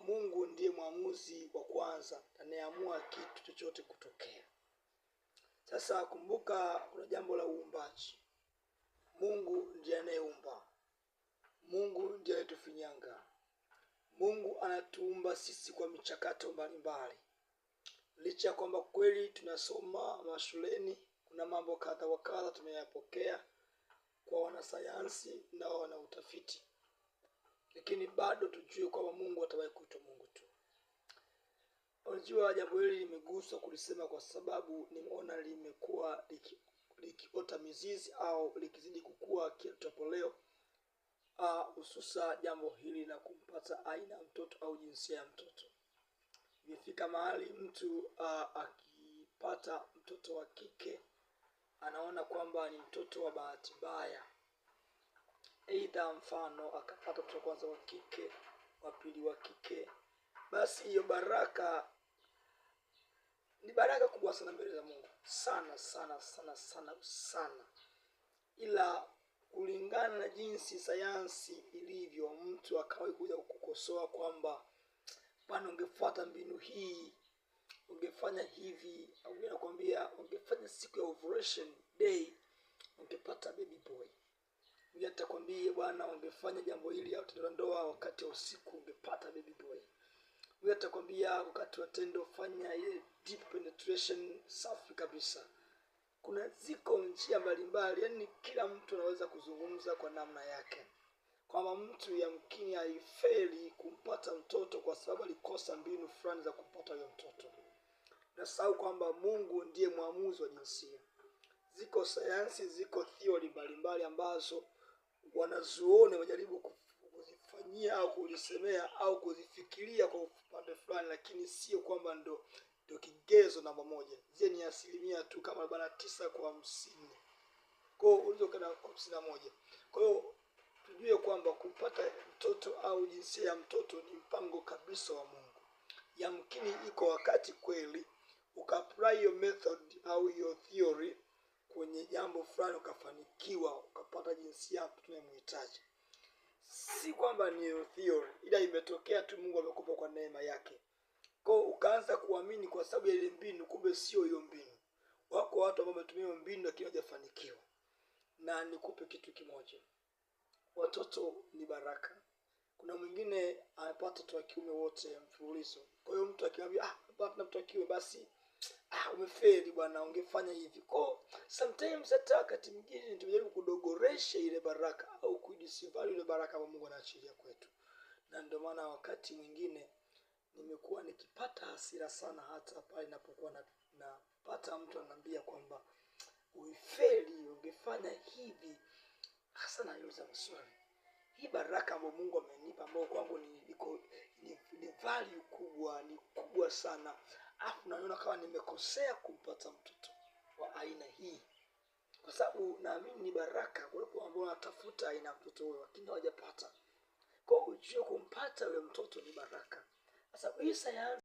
Mungu ndiye mwamuzi wa kwanza anayeamua kitu chochote kutokea. Sasa kumbuka, kuna jambo la uumbaji. Mungu ndiye anayeumba, Mungu ndiye anayetufinyanga, Mungu anatuumba sisi kwa michakato mbalimbali. Licha ya kwamba kweli tunasoma mashuleni, kuna mambo kadha wa kadha tumeyapokea kwa wanasayansi na wana utafiti, lakini bado tujue kwamba Mungu atawahi kuitwa Mungu tu. Unajua, jambo hili limeguswa kulisema kwa sababu nimeona limekuwa likiota mizizi au likizidi kukua kila leo, hususa jambo hili la kumpata aina ya mtoto au jinsia ya mtoto. Imefika mahali mtu akipata mtoto wa kike anaona kwamba ni mtoto wa bahati mbaya. Aidha, mfano akapata mtoto kwanza wa kike, wa pili wa kike, basi hiyo baraka ni baraka kubwa sana mbele za Mungu, sana sana sana sana sana, ila kulingana na jinsi sayansi ilivyo, mtu akawahi kuja kukosoa kwamba bwana, ungefuata mbinu hii, ungefanya hivi, au nakwambia ungefanya siku ya ovulation day ungepata baby boy. Mwingine atakwambia bwana, ungefanya jambo hili au tendo la ndoa wakati wa usiku ungepata baby boy. Mwingine atakwambia wakati wa tendo fanya ile deep penetration safi kabisa. Kuna ziko njia mbalimbali, yani kila mtu anaweza kuzungumza kwa namna yake, kwamba mtu yamkini haifeli kumpata mtoto kwa sababu alikosa mbinu fulani za kumpata huyo mtoto. Nasahau kwamba Mungu ndiye mwamuzi wa jinsia. Ziko sayansi, ziko theory mbalimbali ambazo wanazuoni wamejaribu kuzifanyia au kulisemea au kuzifikiria kwa upande fulani, lakini sio kwamba ndo kigezo namba moja. Zile ni asilimia tu kama 49 kwa 50, kwa hiyo unaweza ukaenda 51. Kwa hiyo tujue kwamba kupata mtoto au jinsia ya mtoto ni mpango kabisa wa Mungu. Yamkini iko wakati kweli ukaapply hiyo method au hiyo theory kwenye jambo fulani ukafanikiwa ukapata jinsia ya mtoto unayemhitaji. Si kwamba ni theory, ila imetokea tu, Mungu amekupa kwa neema yake. Kwa hiyo ukaanza kuamini kwa sababu ya ile mbinu, kumbe sio hiyo mbinu. Wako watu ambao wametumia hiyo mbinu lakini hawajafanikiwa. Na nikupe kitu kimoja, watoto ni baraka. Kuna mwingine amepata watoto wa kiume wote mfululizo. Kwa hiyo mtu akimwambia, ah, baba na mtoto wa kiume, basi ah, umefeli bwana, ungefanya hivi. Kwa sometimes hata wakati mwingine tumejaribu kudogoresha ile baraka au kuidisvalue ile baraka ambayo Mungu anaachilia kwetu, na ndio maana wakati mwingine nimekuwa nikipata hasira sana, hata pale ninapokuwa napata mtu ananiambia kwamba uifeli, ungefanya hivi. Hasa naiuliza maswali, hii baraka ambayo Mungu amenipa ambayo kwangu ni iko ni value kubwa, ni kubwa sana, afu naona kama nimekosea kumpata mtoto wa aina hii, kwa sababu naamini ni baraka kuwepo ambao wanatafuta aina ya mtoto huyo lakini hawajapata. Kwa hiyo ujue kumpata yule mtoto ni baraka. Sasa hii sayansi